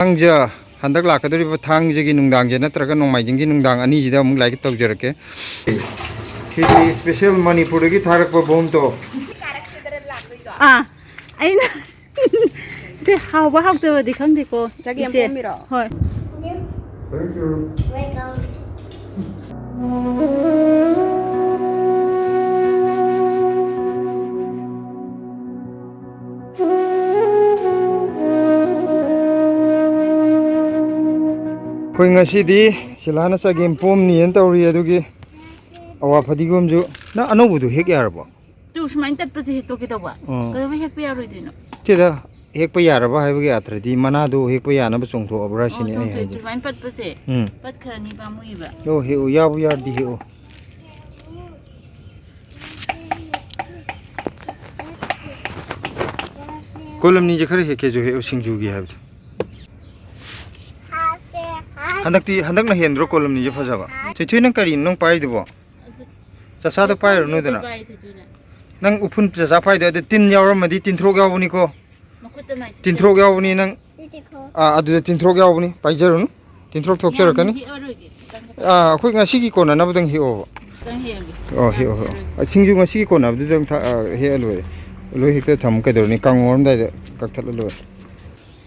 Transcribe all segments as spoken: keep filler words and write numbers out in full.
ꯊꯥꯡꯖ, ꯍꯟꯗꯛ ꯂꯥꯛꯀꯗꯧꯔꯤꯕ ꯊꯥꯡꯖꯒꯤ ꯅꯨꯡꯗꯥꯡꯁꯦ ꯅꯠꯇ꯭ꯔꯒ ꯅꯣꯡꯃꯥꯏꯖꯤꯡꯒꯤ ꯅꯨꯡꯗꯥꯡ ꯑꯅꯤꯁꯤꯗ ꯑꯃꯨꯛ live ꯇꯧꯖꯔꯛꯀꯦ꯫ ꯁꯤꯗꯤ special ꯃꯅꯤꯄꯨꯔꯗꯒꯤ ꯊꯥꯔꯛꯄ ꯕꯣꯝꯇꯣ꯫ ꯑꯥ, ꯑꯩꯅ ꯁꯦ ꯍꯥꯎꯕ ꯍꯥꯎꯇꯕꯗꯤ ꯈꯪꯗꯦꯀꯣ, ꯆꯒꯦꯝ ꯏꯆꯦ꯫ ꯄꯣꯝꯃꯤꯔꯣ? ꯍꯣꯏ꯫ Thank you. Welcome. ꯑꯩꯈꯣꯏ ꯉꯁꯤꯗꯤ ꯁꯤꯂꯥꯅ ꯆꯒꯦꯝ ꯄꯣꯝꯅꯤꯅ ꯇꯧꯔꯤ, ꯑꯗꯨꯒꯤ ꯑꯋꯥ ꯐꯗꯤꯒꯣꯝꯁꯨ꯫ ꯅꯪ ꯑꯅꯧꯕꯗꯨ ꯍꯦꯛ ꯌꯥꯔꯕꯣ? ꯇꯨ ꯁꯨꯃꯥꯏꯅ ꯇꯠꯄꯁꯦ ꯍꯦꯛꯇꯣꯛꯀꯦ ꯇꯧꯕ꯫ ꯑꯣ꯫ ꯀꯩꯗꯧꯕꯩ ꯍꯦꯛꯄ ꯌꯥꯔꯣꯏꯗꯣꯏꯅꯣ? ꯅꯠꯇꯦꯗ, ꯍꯦꯛꯄ ꯌꯥꯔꯕ ꯍꯥꯏꯕꯒꯤ ꯑꯥꯊ꯭ꯔꯗꯤ ꯃꯅꯥꯗꯣ ꯍꯦꯛꯄ ꯌꯥꯅꯕ ꯆꯣꯡꯊꯣꯛꯑꯕ꯭ꯔꯥ ꯑꯣ, ꯁꯤꯅꯤ ꯑꯩ ꯆꯣꯡꯊꯣꯛꯑꯦ꯫ ꯍꯥꯏꯗꯤ꯫ ꯑꯗꯨꯃꯥꯏꯅ ꯄꯠꯄꯁꯦ ꯎꯝ꯫ ꯄꯠꯈ꯭ꯔꯅꯤ, ꯄꯥꯝꯃꯨꯏꯕ꯫ ꯑꯣ, ꯍꯦꯛꯑꯣ, ꯌꯥꯕꯨ ꯌꯥꯔꯗꯤ ꯍꯦꯛꯑꯣ꯫ ꯀꯣꯂꯝꯅꯤꯁꯦ ꯈꯔ ꯍꯦꯛꯀꯦꯁꯨ ꯍꯦꯛꯑꯣ, ꯁꯤꯡꯖꯨꯒꯤ ꯍꯥꯏꯕꯗꯣ꯫ ꯍꯟꯗꯛꯇꯤ, ꯍꯟꯗꯛꯅ ꯍꯦꯟꯗ꯭ꯔꯣ ꯀꯣꯂꯝꯅꯤꯁꯦ ꯐꯖꯕ? ꯊꯣꯏꯊꯣꯏ, ꯅꯪ ꯀꯔꯤꯅꯣ ꯅꯪ ꯄꯥꯏꯔꯤꯗꯨꯕꯣ? ꯆꯆꯥꯗꯣ ꯄꯥꯏꯔꯨꯅꯨꯗꯅ꯫ ꯅꯪ ꯎꯐꯨꯟ ꯆꯆꯥ ꯄꯥꯏꯗꯣ ꯑꯗꯨ ꯇꯤꯟ ꯌꯥꯎꯔꯝꯃꯗꯤ ꯇꯤꯟꯊ꯭ꯔꯣꯛ ꯌꯥꯎꯕꯅꯤꯀꯣ꯫ ꯃꯈꯨꯠꯇ ꯃꯥꯏ ꯆꯤꯛꯆꯅꯤ꯫ ꯇꯤꯟꯊ꯭ꯔꯣꯛ ꯌꯥꯎꯕꯅꯤ ꯅꯪ꯫ ꯁꯤ ꯇꯤꯟꯊ꯭ꯔꯣꯛ꯫ ꯑꯥ, ꯑꯗꯨꯗ ꯇꯤꯟꯊ꯭ꯔꯣꯛ ꯌꯥꯎꯕꯅꯤ, ꯄꯥꯏꯖꯔꯨꯅꯨ꯫ ꯇꯤꯟꯊ꯭ꯔꯣꯛ ꯊꯣꯛꯆꯔꯛꯀꯅꯤ꯫ ꯌꯥꯝꯅ ꯍꯦꯛꯑꯔꯣꯏꯒꯦ, ꯈꯤꯇꯪ ꯈꯛꯇꯪ꯫ ꯑꯥ, ꯑꯩꯈꯣꯏ ꯉꯁꯤꯒꯤ ꯀꯣꯟꯅꯅꯕꯗꯪ ꯍꯦꯛꯑꯣꯕ꯫ ꯈꯤꯇꯪ ꯍꯦꯛꯑꯒꯦ꯫ ꯑꯣ, ꯌꯥꯝ ꯍꯦꯛꯑꯣ, ꯍꯦꯛꯑꯣ꯫ ꯍꯦꯛꯑꯔꯣꯏꯒꯦ꯫ ꯑꯥ, ꯁꯤꯡꯖꯨ ꯉꯁꯤꯒꯤ ꯀꯣꯟꯅꯕꯗꯨꯗꯪ ꯊꯥ-, ꯑꯥ, ꯍꯦꯛꯑ ꯂꯣꯏꯔꯦ꯫ ꯂꯣꯏ ꯍꯦꯛꯇ ꯊꯝꯃꯨ ꯀꯩꯗꯧꯔꯨꯅꯤ? ꯀꯥꯡꯉꯧ ꯉꯧꯔꯝꯗꯥꯏꯗ ꯀꯛꯊꯠꯂ ꯂꯣꯏꯔꯦ꯫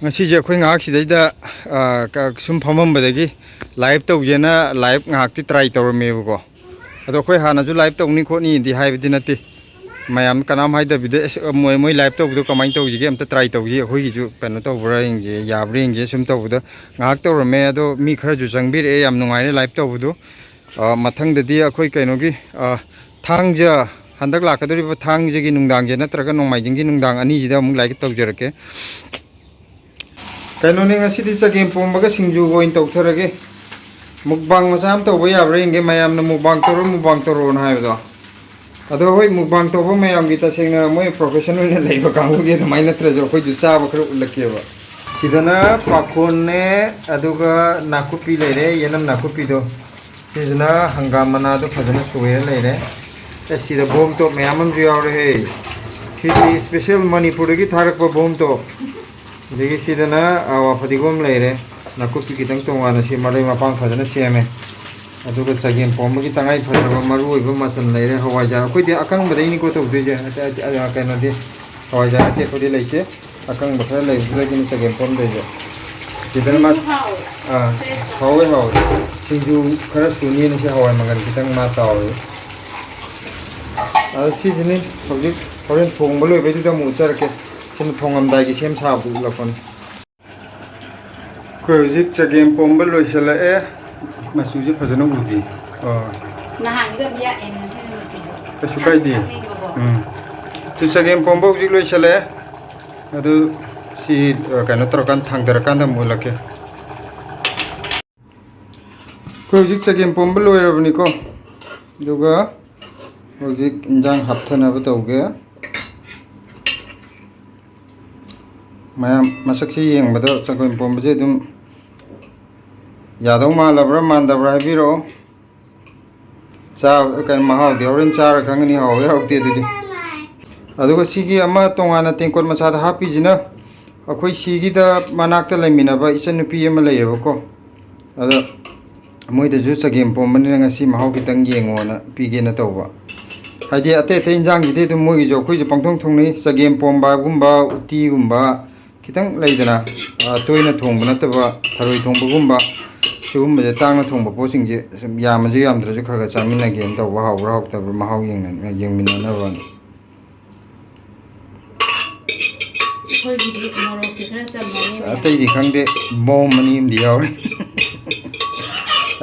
ꯉꯁꯤꯁꯦ ꯑꯩꯈꯣꯏ ꯉꯥꯏꯍꯥꯛ ꯁꯤꯗꯩꯗ, ꯑꯥ, ꯀ-, ꯁꯨꯝ ꯐꯝꯃꯝꯕꯗꯒꯤ live ꯇꯧꯒꯦꯅ live ꯉꯥꯏꯍꯥꯛꯇꯤ try ꯇꯧꯔꯝꯃꯦꯕꯀꯣ꯫ ꯑꯗꯣ ꯑꯩꯈꯣꯏ ꯍꯥꯟꯅꯁꯨ live ꯇꯧꯅꯤ ꯈꯣꯠꯅꯤꯗꯤ ꯍꯥꯏꯕꯗꯤ ꯅꯠꯇꯦ꯫ ꯃꯌꯥꯝ ꯀꯅꯥꯝ ꯍꯥꯏꯗꯕꯤꯗ, "ꯑꯁ, ꯃꯣꯏ, ꯃꯣꯏ live ꯇꯧꯕꯗꯣ ꯀꯃꯥꯏꯅ ꯇꯧꯁꯤꯒꯦ? ꯑꯝꯇ try ꯇꯧꯁꯤ, ꯑꯩꯈꯣꯏꯒꯤꯁꯨ ꯀꯩꯅꯣ ꯇꯧꯕ꯭ꯔꯥ ꯌꯦꯡꯁꯦ, ꯌꯥꯕ꯭ꯔꯥ ꯌꯦꯡꯁꯦ", ꯁꯨꯝ ꯇꯧꯕꯗ ꯉꯥꯏꯍꯥꯛ ꯇꯧꯔꯝꯃꯦ꯫ ꯑꯗꯣ ꯃꯤ ꯈꯔꯁꯨ ꯆꯪꯕꯤꯔꯛꯑꯦ, ꯌꯥꯝ ꯅꯨꯡꯉꯥꯏꯔꯦ live ꯇꯧꯕꯗꯣ꯫ ꯑ, ꯃꯊꯪꯗꯗꯤ ꯑꯩꯈꯣꯏ ꯀꯩꯅꯣꯒꯤ, ꯑ, ꯊꯥꯡꯖ, ꯍꯟꯗꯛ ꯂꯥꯛꯀꯗꯧꯔꯤꯕ ꯊꯥꯡꯖꯒꯤ ꯅꯨꯡꯗꯥꯡꯁꯦ ꯅꯠꯇ꯭ꯔꯒ ꯅꯣꯡꯃꯥꯏꯖꯤꯡꯒꯤ ꯅꯨꯡꯗꯥꯡ ꯑꯅꯤꯁꯤꯗ ꯑꯃꯨꯛ live ꯇꯧꯖꯔꯛꯀꯦ꯫ ꯀꯩꯅꯣꯅꯦ, ꯉꯁꯤꯗꯤ ꯆꯒꯦꯝ ꯄꯣꯝꯕꯒ ꯁꯤꯡꯖꯨꯒ ꯑꯣꯏꯅ ꯇꯧꯊꯔꯒꯦ꯫ Mukbang ꯃꯆꯥ ꯑꯃ ꯇꯧꯕ ꯌꯥꯕ꯭ꯔꯥ ꯌꯦꯡꯒꯦ, ꯃꯌꯥꯝꯅ mukbang ꯇꯧꯔꯣ, mukbang ꯇꯧꯔꯣꯅ ꯍꯥꯏꯕꯗꯣ꯫ ꯑꯗꯣ ꯍꯣꯏ, mukbang ꯇꯧꯕ ꯃꯌꯥꯝꯒꯤ ꯇꯁꯦꯡꯅ ꯃꯣꯏ profession ꯑꯣꯏꯅ ꯂꯩꯕ ꯀꯥꯡꯕꯨꯒꯤ ꯑꯗꯨꯃꯥꯏꯅ ꯅꯠꯇ꯭ꯔꯁꯨ ꯑꯩꯈꯣꯏꯁꯨ ꯆꯥꯕ ꯈꯔ ꯎꯠꯂꯛꯀꯦꯕ꯫ ꯁꯤꯗꯅ ꯄꯥꯈꯣꯟꯅꯦ, ꯑꯗꯨꯒ ꯅꯥꯀꯨꯞꯄꯤ ꯂꯩꯔꯦ, ꯌꯦꯅꯝ ꯅꯥꯀꯨꯞꯄꯤꯗꯣ꯫ ꯁꯤꯁꯤꯅ ꯍꯪꯒꯥꯝ ꯃꯅꯥꯗꯣ ꯐꯖꯅ ꯁꯣꯏꯔ ꯂꯩꯔꯦ꯫ ꯑꯦ, ꯁꯤꯗ ꯕꯣꯝ ꯇꯣꯞ ꯃꯌꯥꯝ ꯑꯃꯁꯨ ꯌꯥꯎꯔꯦꯍꯦ꯫ ꯁꯤꯗꯤ special ꯃꯅꯤꯄꯨꯔꯗꯒꯤ ꯊꯥꯔꯛꯄ ꯕꯣꯝ ꯇꯣꯞ꯫ ꯑꯗꯒꯤ ꯁꯤꯗꯅ, ꯑ, ꯐꯗꯤꯒꯣꯝ ꯂꯩꯔꯦ, ꯅꯥꯀꯨꯞꯄꯤ ꯈꯤꯇꯪ ꯇꯣꯉꯥꯟꯅ ꯁꯤ ꯃꯔꯣꯏ ꯃꯄꯥꯡ ꯐꯖꯅ ꯁꯦꯝꯃꯦ꯫ ꯑꯗꯨꯒ ꯆꯒꯦꯝ ꯄꯣꯝꯕꯒꯤ ꯇꯉꯥꯏ ꯐꯗ꯭ꯔꯕ ꯃꯔꯨ ꯑꯣꯏꯕ ꯃꯆꯜ ꯂꯩꯔꯦ, ꯍꯋꯥꯏꯖꯥꯔ꯫ ꯑꯩꯈꯣꯏꯗꯤ ꯑꯀꯪꯕꯗꯩꯅꯤꯀꯣ ꯇꯧꯗꯣꯏꯁꯦ, ꯑꯇꯦ-, ꯑꯇꯦ-, ꯑ, ꯀꯩꯅꯣꯗꯤ, ꯍꯋꯥꯏꯖꯥꯔ ꯑꯇꯦꯛꯄꯗꯤ ꯂꯩꯇꯦ꯫ ꯑꯀꯪꯕ ꯈꯔ ꯂꯩꯕꯗꯨꯗꯒꯤꯅꯤ ꯆꯒꯦꯝ ꯄꯣꯝꯗꯣꯏꯁꯦ꯫ ꯁꯤꯗꯅ ꯃꯥ-, ꯁꯤꯁꯨ ꯍꯥꯎꯋꯦ꯫ ꯑꯥ, ꯍꯥꯎꯋꯦ, ꯍꯥꯎꯋꯦ꯫ ꯁꯤꯡꯖꯨ ꯈꯔ ꯁꯨꯅꯤꯅ ꯁꯤ ꯍꯋꯥꯏ ꯃꯪꯒꯜ ꯈꯤꯇꯪ ꯃꯥ ꯇꯥꯎꯔꯤ꯫ ꯑꯗꯣ ꯁꯤꯁꯤꯅꯤ ꯍꯧꯖꯤꯛ ꯍꯣꯔꯦꯟ ꯊꯣꯡꯕ ꯂꯣꯏꯕꯩꯗꯨꯗ ꯑꯃꯨꯛ ꯎꯠꯆꯔꯛꯀꯦ꯫ ꯁꯤꯅ ꯊꯣꯡꯉꯝꯗꯥꯏꯒꯤ ꯁꯦꯝ ꯁꯥꯕꯗꯨ ꯎꯠꯂꯛꯄꯅꯤ꯫ ꯑꯩꯈꯣꯏ ꯍꯧꯖꯤꯛ ꯆꯒꯦꯝ ꯄꯣꯝꯕ ꯂꯣꯏꯁꯤꯜꯂꯛꯑꯦ꯫ ꯃꯆꯨꯁꯦ ꯐꯖꯅ ꯎꯗꯦ꯫ ꯑꯣ꯫ ꯅꯍꯥꯟꯒꯤꯗꯣ ꯌꯥꯝ ꯌꯥꯛꯑꯦꯅꯦ, ꯉꯁꯤꯗꯤ ꯃꯆꯨꯁꯦ꯫ ꯀꯩꯁꯨ ꯀꯥꯏꯗꯦ꯫ ꯑꯉꯥꯡꯕꯀꯣ꯫ ꯎꯝ꯫ ꯑꯗꯨ ꯆꯒꯦꯝ ꯄꯣꯝꯕ ꯍꯧꯖꯤꯛ ꯂꯣꯏꯁꯤꯜꯂꯛꯑꯦ꯫ ꯑꯗꯨ ꯁꯤ, ꯑ, ꯀꯩꯅꯣ ꯇꯧꯔꯀꯥꯟꯗ, ꯊꯥꯡꯗꯔꯀꯥꯟꯗ ꯑꯃꯨꯛ ꯎꯠꯂꯛꯀꯦ꯫ ꯑꯩꯈꯣꯏ ꯍꯧꯖꯤꯛ ꯆꯒꯦꯝ ꯄꯣꯝꯕ ꯂꯣꯏꯔꯕꯅꯤꯀꯣ꯫ ꯑꯗꯨꯒ ꯍꯧꯖꯤꯛ ꯏꯟꯖꯥꯡ ꯍꯥꯞꯊꯅꯕ ꯇꯧꯒꯦ꯫ ꯃꯌꯥꯝ ꯃꯁꯛꯁꯤ ꯌꯦꯡꯕꯗ ꯆꯒꯦꯝ ꯄꯣꯝꯕꯁꯦ ꯑꯗꯨꯝ ꯌꯥꯗꯧ ꯃꯥꯜꯂꯕ꯭ꯔꯥ ꯃꯥꯟꯗꯕ꯭ꯔꯥ ꯍꯥꯏꯕꯤꯔꯛꯑꯣ꯫ ꯆꯥ-, ꯀꯩꯅꯣ, ꯃꯍꯥꯎꯗꯤ ꯍꯣꯔꯦꯟ ꯆꯥꯔ ꯈꯪꯒꯅꯤ, ꯍꯥꯎꯋꯦ ꯍꯥꯎꯇꯦ ꯑꯗꯨꯗꯤ꯫ ꯑꯗꯨꯒ ꯁꯤꯒꯤ ꯑꯃ ꯇꯣꯉꯥꯟꯅ ꯇꯦꯡꯀꯣꯠ ꯃꯆꯥꯗ ꯍꯥꯞꯄꯤꯁꯤꯅ ꯑꯩꯈꯣꯏ ꯁꯤꯒꯤꯗ ꯃꯅꯥꯛꯇ ꯂꯩꯃꯤꯟꯅꯕ ꯏꯆꯟꯅꯨꯄꯤ ꯑꯃ ꯂꯩꯌꯦꯕꯀꯣ꯫ ꯑꯗ ꯃꯣꯏꯗꯁꯨ ꯆꯒꯦꯝ ꯄꯣꯝꯕꯅꯤꯅ ꯉꯁꯤ ꯃꯍꯥꯎ ꯈꯤꯇꯪ ꯌꯦꯡꯉꯣꯅ ꯄꯤꯒꯦꯅ ꯇꯧꯕ꯫ ꯍꯥꯏꯗꯤ ꯑꯇꯩ ꯑꯇꯩ ꯏꯟꯖꯥꯡꯁꯤꯗꯤ ꯑꯗꯨꯝ ꯃꯣꯏꯒꯤꯁꯨ ꯑꯩꯈꯣꯏꯁꯨ ꯄꯪꯊꯣꯡ ꯊꯣꯡꯅꯩ꯫ ꯆꯒꯦꯝ ꯄꯣꯝꯕꯒꯨꯝꯕ, ꯎꯇꯤꯒꯨꯝꯕ, ꯈꯤꯇꯪ ꯂꯩꯗꯅ, ꯑ, ꯇꯣꯏꯅ ꯊꯣꯡꯕ ꯅꯠꯇꯕ ꯊꯔꯣꯏ ꯊꯣꯡꯕꯒꯨꯝꯕ, ꯁꯤꯒꯨꯝꯕꯁꯦ ꯇꯥꯡꯅ ꯊꯣꯡꯕ ꯄꯣꯠꯁꯤꯡꯁꯦ ꯁꯨꯝ ꯌꯥꯝꯃꯁꯨ ꯌꯥꯝꯗ꯭ꯔꯁꯨ ꯈꯔ ꯈꯔ ꯆꯥꯃꯤꯟꯅꯒꯦꯅ ꯇꯧꯕ, ꯍꯥꯎꯕ꯭ꯔꯥ ꯍꯥꯎꯇꯕ꯭ꯔꯥ ꯃꯍꯥꯎ ꯌꯦꯡꯅ-, ꯌꯦꯡꯃꯤꯟꯅꯅꯕꯅ꯫ ꯑꯩꯈꯣꯏꯒꯤꯗꯤ ꯃꯣꯔꯣꯛꯇꯤ ꯈꯔ ꯆꯝꯃꯅꯤ, ꯃꯌꯥꯝ꯫ ꯑꯇꯩꯗꯤ ꯈꯪꯗꯦ, ꯃꯣꯝ ꯑꯅꯤ ꯑꯃꯗꯤ ꯌꯥꯎꯔꯤ꯫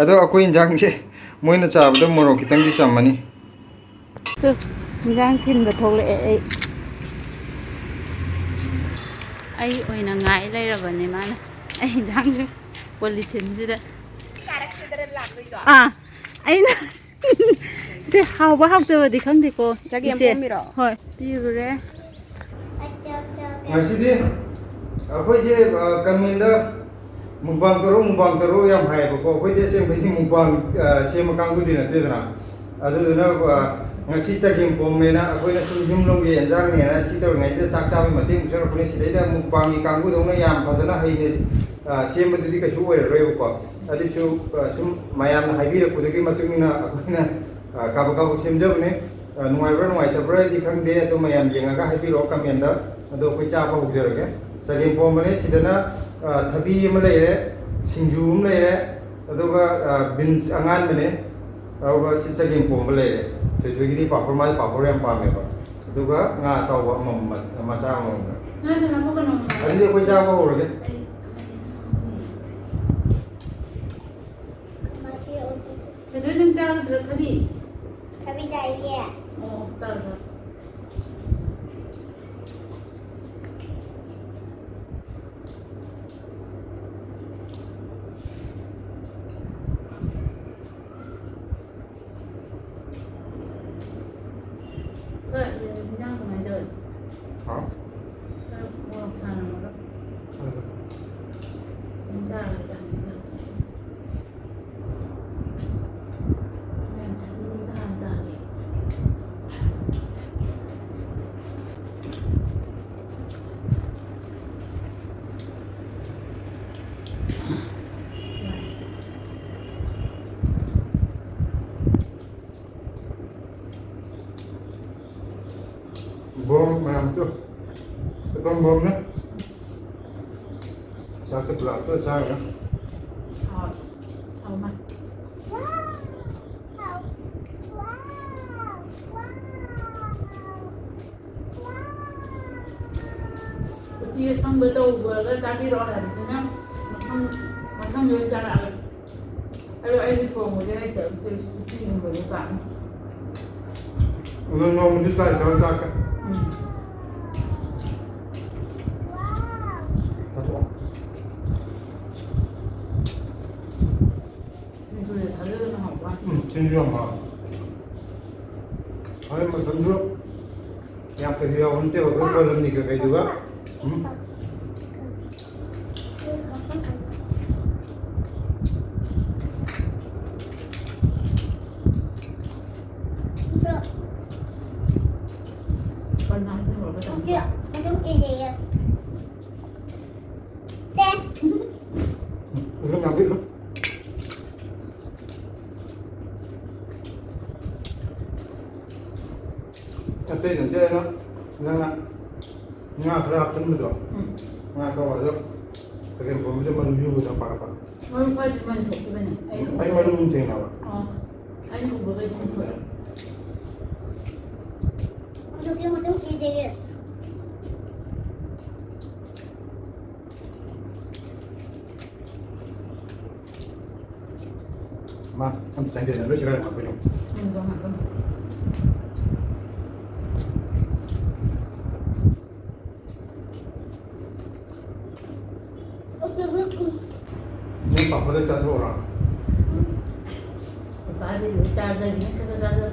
ꯑꯗꯣ ꯑꯩꯈꯣꯏ ꯏꯟꯖꯥꯡꯁꯦ ꯃꯣꯏꯅ ꯆꯥꯕꯗ ꯃꯣꯔꯣꯛ ꯈꯤꯇꯪꯗꯤ ꯆꯝꯃꯅꯤ꯫ ꯇꯨ, ꯏꯟꯖꯥꯡ ꯊꯤꯟꯕ ꯊꯣꯛꯂꯛꯑꯦ ꯑꯩ꯫ ꯑꯩ ꯑꯣꯏꯅ ꯉꯥꯏ ꯂꯩꯔꯕꯅꯦ ꯃꯥꯅ꯫ ꯑꯩ ꯏꯟꯖꯥꯡꯁꯨ ꯄꯣꯂꯤꯊꯤꯟꯁꯤꯗ꯫ ꯑꯥ, ꯑꯩꯅ ꯁꯦ ꯍꯥꯎꯕ ꯍꯥꯎꯇꯕꯗꯤ ꯈꯪꯗꯦꯀꯣ, ꯆꯒꯦꯝ ꯏꯆꯦ꯫ ꯄꯣꯝꯃꯤꯔꯣ? ꯍꯣꯏ, ꯄꯤꯔꯨꯔꯦ꯫ ꯉꯁꯤꯗꯤ ꯑꯩꯈꯣꯏꯁꯦ, ꯑ, ꯀꯃꯦꯟꯗ ꯃꯨꯛꯕꯥꯡ ꯇꯧꯔꯣ, ꯃꯨꯛꯕꯥꯡ ꯇꯧꯔꯣ ꯌꯥꯝ ꯍꯥꯏꯌꯦꯕꯀꯣ꯫ ꯑꯩꯈꯣꯏꯗꯤ ꯑꯁꯦꯡꯕꯩꯗꯤ ꯃꯨꯛꯕꯥꯡ, ꯑ, ꯁꯦꯝꯕ ꯀꯥꯡꯕꯨꯗꯤ ꯅꯠꯇꯦꯗꯅ꯫ ꯑꯗꯨꯗꯨꯅ, ꯑ, ꯉꯁꯤ ꯆꯒꯦꯝ ꯄꯣꯝꯃꯦꯅ ꯑꯩꯈꯣꯏꯅ ꯁꯨꯝ ꯌꯨꯝꯂꯣꯝꯒꯤ ꯑꯦꯟꯖꯥꯡꯅꯦꯅ ꯁꯤ ꯇꯧꯔꯤꯉꯩꯁꯤꯗ ꯆꯥꯛ ꯆꯥꯕꯒꯤ ꯃꯇꯦꯡ ꯁꯣꯏꯔꯛꯄꯅꯦ꯫ ꯁꯤꯗꯩꯗ ꯃꯨꯛꯕꯥꯡꯒꯤ ꯀꯥꯡꯕꯨꯗꯧꯅ ꯌꯥꯝ ꯐꯖꯅ ꯍꯩꯅ, ꯑ, ꯁꯦꯝꯕꯗꯨꯗꯤ ꯀꯩꯁꯨ ꯑꯣꯏꯔꯔꯣꯏꯕꯀꯣ꯫ ꯑꯗꯨꯁꯨ, ꯑ, ꯁꯨꯝ ꯃꯌꯥꯝꯅ ꯍꯥꯏꯕꯤꯔꯛꯄꯗꯨꯒꯤ ꯃꯇꯨꯡ ꯏꯟꯅ ꯑꯩꯈꯣꯏꯅ, ꯑ, ꯀꯥꯕꯛ ꯀꯥꯕꯛ ꯁꯦꯝꯖꯕꯅꯦ꯫ ꯑ, ꯅꯨꯡꯉꯥꯏꯕ꯭ꯔꯥ ꯅꯨꯡꯉꯥꯏꯇꯕ꯭ꯔꯥꯗꯤ ꯈꯪꯗꯦ, ꯑꯗꯣ ꯃꯌꯥꯝ ꯌꯦꯡꯉꯒ ꯍꯥꯏꯕꯤꯔꯛꯑꯣ ꯀꯃꯦꯟꯗ꯫ ꯑꯗꯣ ꯑꯩꯈꯣꯏ ꯆꯥꯕ ꯍꯧꯖꯔꯒꯦ꯫ ꯆꯒꯦꯝ ꯄꯣꯝꯕꯅꯦ꯫ ꯁꯤꯗꯅ, ꯑ, ꯊꯕꯤ ꯑꯃ ꯂꯩꯔꯦ, ꯁꯤꯡꯖꯨ ꯑꯃ ꯂꯩꯔꯦ, ꯑꯗꯨꯒ, ꯑ, ꯕꯤꯟꯁ ꯑꯉꯥꯟꯕꯅꯦ꯫ ꯑꯗꯨꯒ ꯁꯤ ꯆꯒꯦꯝ ꯄꯣꯝꯕ ꯂꯩꯔꯦ꯫ ꯊꯣꯏꯊꯣꯏꯒꯤꯗꯤ ꯄꯥꯐꯣꯔ, ꯃꯥꯗꯤ ꯄꯥꯐꯣꯔ ꯌꯥꯝ ꯄꯥꯝꯃꯦꯕ꯫ ꯑꯗꯨꯒ ꯉꯥ ꯑꯇꯥꯎꯕ ꯑꯃꯃꯝ, ꯃ-, ꯃꯆꯥ ꯑꯃꯃꯝꯒ꯫ ꯉꯥꯗꯣ ꯍꯥꯞꯄꯛꯀꯅꯣ꯫ ꯑꯗꯨꯗꯤ ꯑꯩꯈꯣꯏ ꯆꯥꯕ ꯍꯧꯔꯒꯦ꯫ ꯑꯩ ꯊꯣꯏꯊꯣꯏ, ꯅꯪ ꯆꯥꯒꯗ꯭ꯔꯣ ꯊꯕꯤ? ꯊꯕꯤ ꯆꯥꯏꯌꯦ꯫ ꯑꯣ, ꯆꯥꯔꯣ, ꯆꯥꯔꯣ꯫ ꯍꯣꯏ, ꯏꯟꯖꯥꯡ ꯀꯃꯥꯏ ꯇꯧꯋꯤ? ꯍꯥꯎ꯫ ꯈꯔ ꯃꯣꯔꯣꯛ ꯁꯥꯅ ꯃꯣꯔꯣꯛ꯫ ꯍꯣꯏ, ꯍꯣꯏ꯫ ꯅꯨꯡꯗꯥꯡꯒꯤ ꯇꯥꯏꯃꯤꯡꯗ꯫ ꯃꯌꯥꯝ ꯊꯕꯤꯗ ꯍꯥꯟꯅ ꯆꯥꯒꯦ꯫ ꯕꯣꯝ ꯃꯌꯥꯝꯗꯨ꯫ ꯑꯦꯇꯣꯝ ꯕꯣꯝꯅꯦ꯫ ꯆꯥꯛꯇ ꯄꯨꯂꯞꯇ ꯆꯥꯔꯒ꯫ ꯍꯥꯎ꯫ ꯍꯥꯎ ꯃꯥ꯫ ꯎꯇꯤ ꯑꯁꯪꯕ ꯇꯧꯕꯒ ꯆꯥꯕꯤꯔꯛꯑꯣ ꯍꯥꯏꯕꯁꯤꯅ ꯃꯊꯪ, ꯃꯊꯪꯗ ꯑꯣꯏꯅ ꯆꯥꯔꯛꯑꯒꯦ꯫ ꯑꯗꯣ ꯑꯩꯗꯤ ꯊꯣꯡꯕꯗꯤ ꯍꯩꯇꯦ, ꯎꯇꯤ, ꯎꯇꯤꯒꯨꯝꯕꯗꯤ ꯄꯥꯝꯃꯤ꯫ ꯑꯗꯣ ꯅꯣꯡꯃꯗꯤ try ꯇꯧꯔ ꯆꯥꯛꯀꯦ꯫ ꯎꯝ꯫ ꯆꯥꯊꯣꯛꯑꯣ꯫ ꯁꯤꯡꯖꯨꯁꯦ ꯊꯥꯖꯗꯅ ꯍꯥꯎꯕ ꯋꯥꯅꯤ꯫ ꯎꯝ, ꯁꯤꯡꯖꯨ ꯌꯥꯝ ꯍꯥꯎꯋꯦ꯫ ꯍꯣꯔꯦꯟ ꯃꯇꯝꯁꯨ ꯌꯥꯝ ꯀꯩꯁꯨ ꯌꯥꯎꯕ ꯅꯠꯇꯦꯕ, ꯑꯩꯈꯣꯏ ꯀꯣꯂꯝꯅꯤ ꯀꯩꯀꯩꯗꯨꯒ꯫ ꯎꯝ꯫ ꯑꯇꯩ ꯅꯠꯇꯦ, ꯑꯩꯅ ꯅꯪꯅ ꯉꯥ ꯈꯔ ꯍꯥꯞꯆꯤꯟꯕꯗꯣ, ꯎꯝ꯫ ꯉꯥ ꯈꯔ ꯋꯥꯗꯣ ꯆꯒꯦꯝ ꯄꯣꯝꯕꯗ ꯃꯔꯨ ꯌꯨꯕꯗꯣ ꯄꯥꯛꯄ꯫ ꯃꯔꯨ ꯈ꯭ꯋꯥꯏꯗꯒꯤ ꯃꯟ ꯊꯣꯛꯈꯤꯕꯅꯦ꯫ ꯑꯩꯅ ꯑꯩ ꯃꯔꯨ ꯑꯃ ꯊꯦꯡꯅꯕ꯫ ꯑꯣ꯫ ꯑꯩꯅ ꯎꯕꯒꯩꯗꯤ ꯃꯨꯟꯊꯣꯛꯑꯦ꯫ ꯑꯗꯨꯒꯤ ꯃꯇꯨꯡ ꯄꯤꯖꯒꯦ꯫ ꯃꯥ ꯑꯝꯇ ꯆꯪꯗꯦꯗꯅ ꯂꯣꯏ ꯁꯦꯒꯥꯏꯔꯦ ꯃꯥ ꯀꯩꯅꯣ꯫ ꯎꯝ, ꯂꯣꯏ ꯉꯥꯛꯇꯪ꯫ ꯅꯪ ꯄꯥꯐꯣꯔꯗ ꯆꯥꯊꯣꯛꯑꯣꯔꯣ? ꯄꯥꯐꯣꯔꯗꯤ ꯂꯣꯏ ꯆꯥꯖꯒꯤꯅꯤ, ꯁꯠ ꯁꯠ ꯆꯥꯖ꯫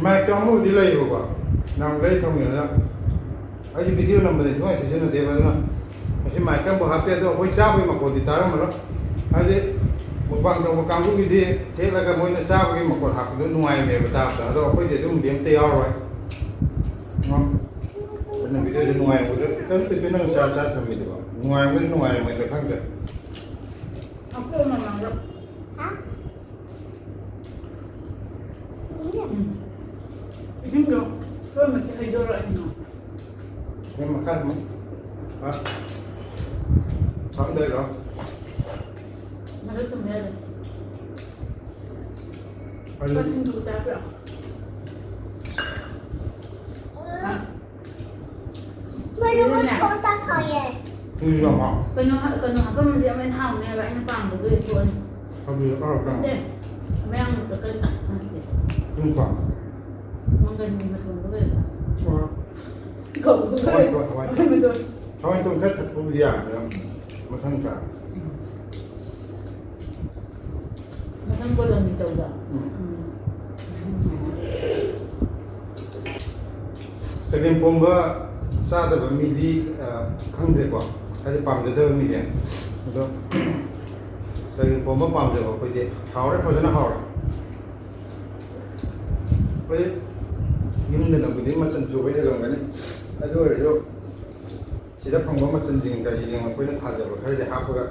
ꯃꯥꯏꯛꯇꯣ ꯑꯃꯕꯨꯗꯤ ꯂꯩꯌꯦꯕꯀꯣ, ꯅꯍꯥꯟ ꯂꯩ ꯊꯝꯈꯤꯕꯅꯤꯅ꯫ ꯑꯩꯁꯨ ꯚꯤꯗꯤꯑꯣ ꯅꯝꯕꯗ ꯁꯨꯡꯁꯤꯖꯤꯟꯅꯗꯦꯕ, ꯑꯗꯨꯅ ꯃꯁꯤ ꯃꯥꯏꯛ ꯑꯃꯕꯨ ꯍꯥꯞꯇꯦ꯫ ꯑꯗꯣ ꯑꯩꯈꯣꯏ ꯆꯥꯕꯒꯤ ꯃꯈꯣꯟꯗꯤ ꯇꯥꯔꯝꯃꯔꯣꯏ, ꯍꯥꯏꯗꯤ ꯃꯨꯛꯕꯥꯡ ꯇꯧꯕ ꯀꯥꯡꯕꯨꯒꯤꯗꯤ ꯊꯦꯠꯂꯒ ꯃꯣꯏꯅ ꯆꯥꯕꯒꯤ ꯃꯈꯣꯟ ꯍꯥꯞꯄꯗꯣ ꯅꯨꯡꯉꯥꯏꯕꯅꯦꯕ ꯇꯥꯕꯗ꯫ ꯑꯗꯣ ꯑꯩꯈꯣꯏꯗꯤ ꯑꯗꯨꯝꯕꯗꯤ ꯑꯝꯇ ꯌꯥꯎꯔꯣꯏ꯫ ꯑꯗꯨꯅ ꯚꯤꯗꯤꯑꯣꯁꯦ ꯅꯨꯡꯉꯥꯏꯔꯝꯒꯗ꯭ꯔꯥ? ꯀꯩꯅꯣ ꯇꯧꯗꯣꯏ, ꯅꯪ ꯆꯥ ꯆꯥ ꯊꯝꯃꯤꯗꯨꯕꯣ? ꯅꯨꯡꯉꯥꯏꯔꯝꯒꯗ꯭ꯔꯥ ꯅꯨꯡꯉꯥꯏꯔꯝꯃꯣꯏꯗ꯭ꯔꯥ ꯈꯪꯗ꯭ꯔꯦ꯫ ꯍꯥꯞꯄꯣ ꯃꯃꯥꯡꯗ꯫ ꯍꯥ? ꯎꯝ꯫ ꯏꯁꯤꯡꯗꯣ ꯈꯔ ꯃꯆꯦꯠ ꯍꯩꯗꯣꯔꯛꯑꯅꯤꯅ꯫ ꯁꯤ ꯃꯈꯥ ꯑꯃꯨꯛ꯫ ꯍꯥ? ꯐꯝꯗꯣꯏꯔꯣ? ꯃꯗꯨ ꯊꯝꯕ ꯌꯥꯗꯦ꯫ ꯑꯩ ꯂꯨꯄꯥ ꯁꯤꯡꯖꯨ ꯆꯥꯕ꯭ꯔꯣ? ꯍꯥ? ꯃꯣꯏꯗꯣ ꯃꯣꯏ ꯊꯣꯡ ꯆꯥꯛꯈꯥꯎꯌꯦ꯫ ꯁꯤꯡꯖꯨ ꯌꯥꯝ ꯍꯥꯎ꯫ ꯀꯩꯅꯣ ꯍꯥ-, ꯀꯩꯅꯣ ꯍꯥꯞꯄꯝꯃꯗꯤ ꯑꯃꯨꯛ ꯍꯦꯟꯅ ꯍꯥꯎꯅꯦꯕ, ꯑꯩꯅ ꯄꯥꯝꯕꯗꯣ ꯍꯦꯛ ꯊꯣꯛꯑꯅꯤ꯫ ꯊꯕꯤ ꯑꯀꯪ ꯑꯀꯪ꯫ ꯅꯠꯇꯦ, ꯃꯌꯥꯡ ꯀꯩꯅꯣ ꯅꯠꯇꯦ꯫ ꯁꯤꯡꯖꯨ ꯄꯥꯝ꯫ ꯃꯪꯒꯟꯒꯨꯝꯕ ꯊꯣꯡꯕ ꯀꯩꯅꯣ꯫ ꯑꯣ꯫ ꯍꯋꯥꯏ ꯊꯣꯡ, ꯍꯋꯥꯏ ꯊꯣꯡ꯫ ꯍꯋꯥꯏ ꯊꯣꯡ ꯈꯔ ꯊꯛꯄꯕꯨꯗꯤ ꯌꯥꯔꯦ, ꯃꯊꯪ ꯆꯥ꯫ ꯃꯊꯪ ꯀꯣꯂꯝꯒꯤ ꯇꯧꯗ꯫ ꯎꯝ꯫ ꯎꯝ꯫ ꯆꯒꯦꯝ ꯄꯣꯝꯕ ꯆꯥꯗꯕ ꯃꯤꯗꯤ, ꯑ, ꯈꯪꯗ꯭ꯔꯦꯀꯣ, ꯍꯥꯏꯗꯤ ꯄꯥꯝꯖꯗꯕ ꯃꯤꯗꯤ꯫ ꯑꯗꯣ ꯆꯒꯦꯝ ꯄꯣꯝꯕ ꯄꯥꯝꯖꯕ ꯑꯩꯈꯣꯏꯗꯤ ꯍꯥꯎꯔꯦ, ꯐꯖꯅ ꯍꯥꯎꯔꯦ꯫ ꯑꯩꯈꯣꯏ ꯌꯨꯝꯗꯅꯕꯨꯗꯤ ꯃꯆꯜ ꯁꯨꯕ ꯍꯦꯜꯂꯝꯒꯅꯤ, ꯑꯗꯨ ꯑꯣꯏꯔꯁꯨ ꯁꯤꯗ ꯐꯪꯕ ꯃꯆꯜꯁꯤꯡ ꯀꯔꯤꯁꯤꯡ ꯑꯩꯈꯣꯏꯅ ꯊꯥꯖꯕ ꯈꯔꯗꯤ ꯍꯥꯞꯄꯒ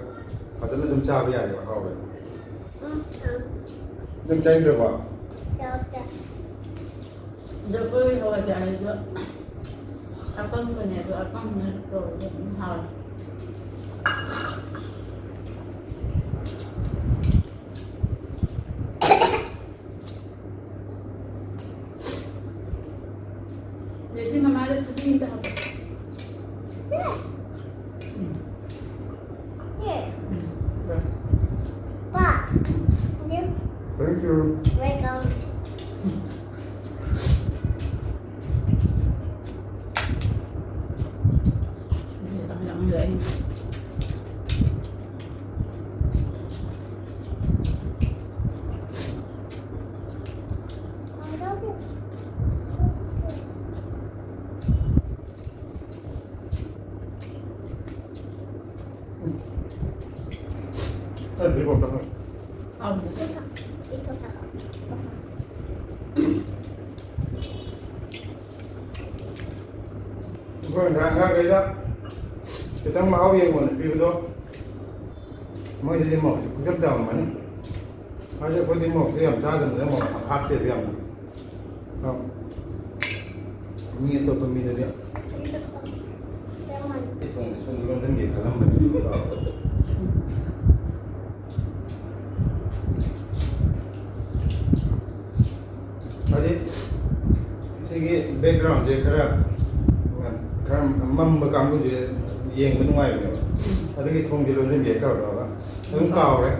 ꯐꯖꯅ ꯑꯗꯨꯝ ꯆꯥꯕ ꯌꯥꯔꯦꯕ, ꯍꯥꯎꯔꯦ꯫ ꯎꯝ, ꯎꯝ꯫ ꯅꯪ ꯆꯥꯅꯤꯡꯗ꯭ꯔꯕꯣ? ꯆꯥꯎ, ꯆꯥꯎ꯫ ꯑꯗꯣ ꯑꯩꯈꯣꯏ ꯍꯋꯥꯏꯖꯥꯔꯁꯤꯁꯨ ꯑꯀꯪꯕꯅꯦ, ꯑꯗꯣ ꯑꯀꯪꯕꯅ ꯇꯧꯔꯁꯨ ꯑꯗꯨꯝ ꯍꯥꯎꯋꯦ꯫ ꯖꯦꯁꯤ ꯃꯃꯥꯗ ꯊꯕꯤ ꯑꯝꯇ ꯍꯥꯞꯄꯣ꯫ ꯎꯝ꯫ ꯎꯝ꯫ ꯄꯥ, you Thank you. Welcome. ꯑꯩꯈꯣꯏ ꯉꯁꯥꯏ ꯑꯉꯥꯡꯈꯩꯗ ꯈꯤꯇꯪ ꯃꯍꯥꯎ ꯌꯦꯡꯉꯣꯅ ꯄꯤꯕꯗꯣ, ꯃꯣꯏꯗꯗꯤ ꯃꯍꯥꯎꯁꯦ ꯈꯨꯗꯛ ꯇꯧꯔꯝꯃꯅꯤ꯫ ꯍꯥꯏꯗꯤ ꯑꯩꯈꯣꯏꯗꯤ ꯃꯣꯔꯣꯛꯁꯦ ꯌꯥꯝ ꯆꯥꯗꯕꯅꯤꯅ ꯃꯣꯔꯣꯛ ꯌꯥꯝ ꯍꯥꯞꯇꯦꯕ ꯌꯥꯝꯅ꯫ ꯑ, ꯃꯤ ꯑꯇꯣꯞꯄ ꯃꯤꯗꯗꯤ ꯑꯩ ꯊꯣꯡꯁꯦ ꯁꯣꯝꯗ ꯂꯣꯟꯁꯤꯟꯒꯦ ꯈꯜꯂꯝꯕꯅꯦ꯫ ꯍꯥꯏꯗꯤ ꯁꯤꯒꯤ backgroundꯁꯦ ꯈꯔ, ꯈꯔ ꯃꯝꯕ ꯀꯥꯡꯕꯨꯁꯦ ꯌꯦꯡꯕ ꯅꯨꯡꯉꯥꯏꯕꯅꯦꯕ꯫ ꯑꯗꯨꯒꯤ ꯊꯣꯡꯁꯦ ꯂꯣꯟꯁꯤꯟꯒꯦ ꯇꯧꯔꯒ ꯑꯗꯨꯝ ꯀꯥꯎꯔꯦ꯫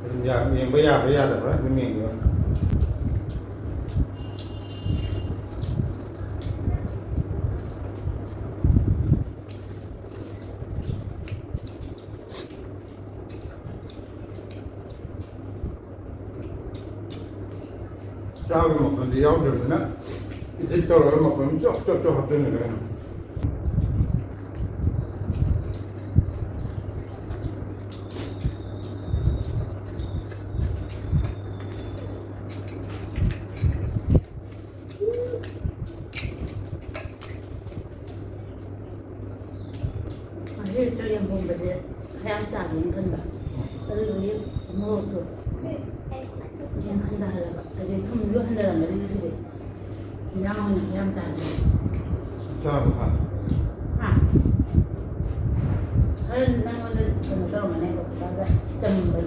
ꯑꯗꯨꯝ ꯌꯥ-, ꯌꯦꯡꯕ ꯌꯥꯕ꯭ꯔꯥ ꯌꯥꯗꯕ꯭ꯔꯥ ꯑꯗꯨꯝ ꯌꯦꯡꯕꯤꯌꯣ꯫ ꯆꯥꯕꯒꯤ ꯃꯈꯜꯗꯤ ꯌꯥꯎꯗ꯭ꯔꯕꯅꯤꯅ, ꯏꯗꯤꯠ ꯇꯧꯔꯒ ꯃꯈꯜ ꯆꯞ ꯆꯞ ꯆꯞ ꯍꯥꯞꯆꯤꯟꯒꯗꯕꯅꯤ꯫ ꯉꯁꯤ ꯆꯒꯦꯝ ꯄꯣꯝꯕꯁꯦ ꯈꯔ ꯌꯥꯝ ꯆꯥꯒꯦꯅ ꯈꯟꯕ, ꯑꯗꯨꯗꯨꯒꯤ ꯃꯣꯔꯣꯛꯇꯣ ꯌꯥꯝ ꯍꯟꯊꯍꯜꯂꯕ, ꯑꯗꯩ ꯊꯨꯝꯁꯨ ꯍꯟꯊꯔꯝꯃꯅꯤ ꯉꯁꯤꯗꯤ꯫ ꯏꯟꯖꯥꯡ ꯑꯣꯏꯅ ꯈꯔ ꯌꯥꯝ ꯆꯥꯒꯦ꯫ ꯆꯥꯕ ꯐ ꯍꯥ? ꯈꯔ ꯅꯪꯉꯣꯟꯗ ꯀꯩꯅꯣ ꯇꯧꯔꯝꯒꯅꯦꯕ, ꯈꯔ ꯆꯝꯕ꯫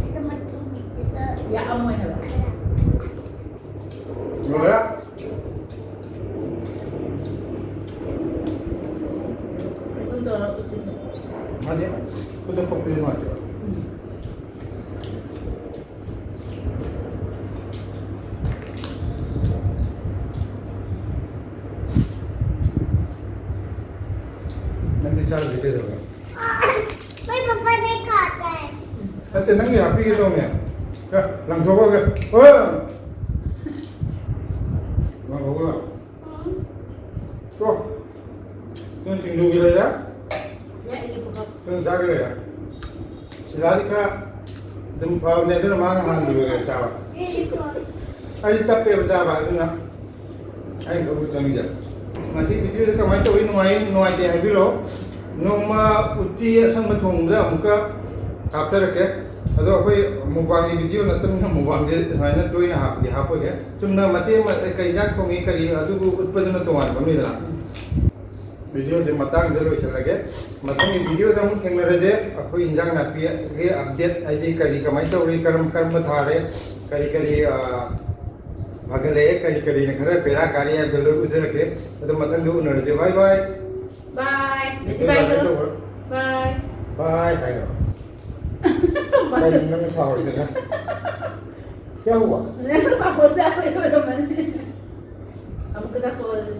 ꯁꯤꯗ ꯃꯇꯨꯝꯁꯤꯗ ꯌꯥꯛꯑꯝꯃꯣꯏ ꯍꯥꯏꯕ꯫ ꯈꯔ ꯂꯣꯏꯔꯦ꯫ ꯈꯨꯠ ꯇꯧꯔ ꯎꯠꯁꯤꯁꯦ꯫ ꯃꯥꯗꯤ ꯈꯨꯠꯇ ꯄꯛꯄꯗꯤ ꯅꯨꯡꯉꯥꯏꯇꯦꯕ꯫ ꯎꯝ꯫ ꯅꯪꯗꯤ ꯆꯥꯗ꯭ꯔꯤ ꯀꯩꯗꯧꯔꯦ? ꯑꯩꯈꯣꯏ ꯄꯄꯥꯗꯩ ꯈꯥ ꯇꯥꯏ꯫ ꯅꯠꯇꯦ, ꯅꯪꯒꯤ ꯍꯥꯞꯄꯤꯒꯦ ꯇꯧꯅꯦ꯫ ꯑꯦ, ꯂꯪꯊꯣꯛꯈ꯭ꯔꯒꯦ꯫ ꯑꯣ! ꯂꯪꯊꯣꯛꯈ꯭ꯔꯣ꯫ ꯎꯝ꯫ ꯇꯣ꯫ ꯁꯤꯅ ꯁꯤꯡꯖꯨꯒꯤ ꯂꯩꯔꯦ꯫ ꯌꯥꯏꯌꯦ, ꯄꯨꯈꯝ꯫ ꯁꯤꯅ ꯆꯥꯒꯤ ꯂꯩꯔꯦ꯫ ꯁꯤꯂꯥꯗꯤ ꯈꯔ ꯑꯗꯨꯝ ꯐꯕꯅꯦ, ꯑꯗꯨꯅ ꯃꯥꯅ ꯍꯥꯟꯅ ꯂꯣꯏꯔꯦ ꯆꯥꯕ꯫ ꯑꯩꯗꯤ ꯇꯞꯄꯦꯕ ꯆꯥꯕ, ꯑꯗꯨꯅ ꯑꯩꯅ ꯈꯔ ꯆꯪꯉꯤꯁꯦ꯫ ꯉꯁꯤ ꯚꯤꯗꯤꯑꯣꯁꯦ ꯀꯃꯥꯏꯅ ꯇꯧꯋꯤ? ꯅꯨꯡꯉꯥꯏ, ꯅꯨꯡꯉꯥꯏꯇꯦ ꯍꯥꯏꯕꯤꯔꯛꯑꯣ꯫ ꯅꯣꯡꯃ ꯎꯇꯤ ꯑꯁꯪꯕ ꯊꯣꯡꯕꯗ ꯑꯃꯨꯛꯀ ꯍꯥꯞꯆꯔꯛꯀꯦ꯫ ꯑꯗꯣ ꯑꯩꯈꯣꯏ ꯃꯨꯛꯕꯥꯡꯒꯤ ꯚꯤꯗꯤꯑꯣ ꯅꯠꯇꯕꯅꯤꯅ ꯃꯨꯛꯕꯥꯡꯁꯦ ꯁꯨꯃꯥꯏꯅ ꯇꯣꯏꯅ ꯍꯥꯞꯄꯗꯤ ꯍꯥꯞꯄꯣꯏꯒꯦ꯫ ꯆꯨꯝꯅ ꯃꯇꯦꯛ ꯑꯃ, ꯑꯦ, ꯀꯩ ꯏꯟꯖꯥꯡ ꯊꯣꯡꯉꯤ ꯀꯔꯤ ꯑꯗꯨꯕꯨ ꯎꯠꯄꯗꯨꯅ ꯇꯣꯉꯥꯟꯕ ꯑꯃꯅꯤꯗꯅ꯫ ꯚꯤꯗꯤꯑꯣꯁꯦ ꯃꯇꯥꯡꯗ ꯂꯣꯏꯁꯤꯜꯂꯒꯦ꯫ ꯃꯊꯪꯒꯤ ꯚꯤꯗꯤꯑꯣꯗ ꯑꯃꯨꯛ ꯊꯦꯡꯅꯔꯁꯦ꯫ ꯑꯩꯈꯣꯏ ꯏꯟꯖꯥꯡ ꯅꯥꯄꯤꯒꯤ ꯑꯞꯗꯦꯠ, ꯍꯥꯏꯗꯤ ꯀꯔꯤ ꯀꯃꯥꯏꯅ ꯇꯧꯔꯤ, ꯀꯔꯝ ꯀꯔꯝꯕ ꯊꯥꯔꯦ, ꯀꯔꯤ ꯀꯔꯤ, ꯑ, ꯐꯒꯠꯂꯛꯑꯦ, ꯀꯔꯤ ꯀꯔꯤꯅ ꯈꯔ ꯕꯦꯔꯥ ꯀꯥꯔꯤ ꯍꯥꯏꯕꯗꯣ ꯂꯣꯏ ꯎꯖꯔꯛꯀꯦ꯫ ꯑꯗꯣ ꯃꯊꯪꯗ ꯎꯅꯔꯁꯦ꯫ ꯕꯥꯏ ꯕꯥꯏ꯫ ꯕꯥꯏ꯫ ꯃꯩꯇꯩ ꯕꯥꯏ ꯕꯥꯏ ꯍꯥꯏꯔꯣ꯫ ꯇꯧꯕ꯭ꯔꯣ? ꯕꯥꯏ꯫ ꯕꯥꯏ ꯍꯥꯏꯔꯣ꯫ ꯕꯥꯏ꯫ ꯀꯩꯅꯣ ꯅꯪ ꯁꯥꯎꯔꯤꯗꯨꯅ? ꯀꯌꯥ ꯍꯨꯋꯥ? ꯅꯪ ꯄꯥꯐꯣꯔ ꯆꯥꯕꯩ ꯑꯣꯏꯔꯝꯃꯅꯤ꯫ ꯑꯃꯨꯛꯀ ꯆꯥꯊꯣꯛꯑꯁꯤ꯫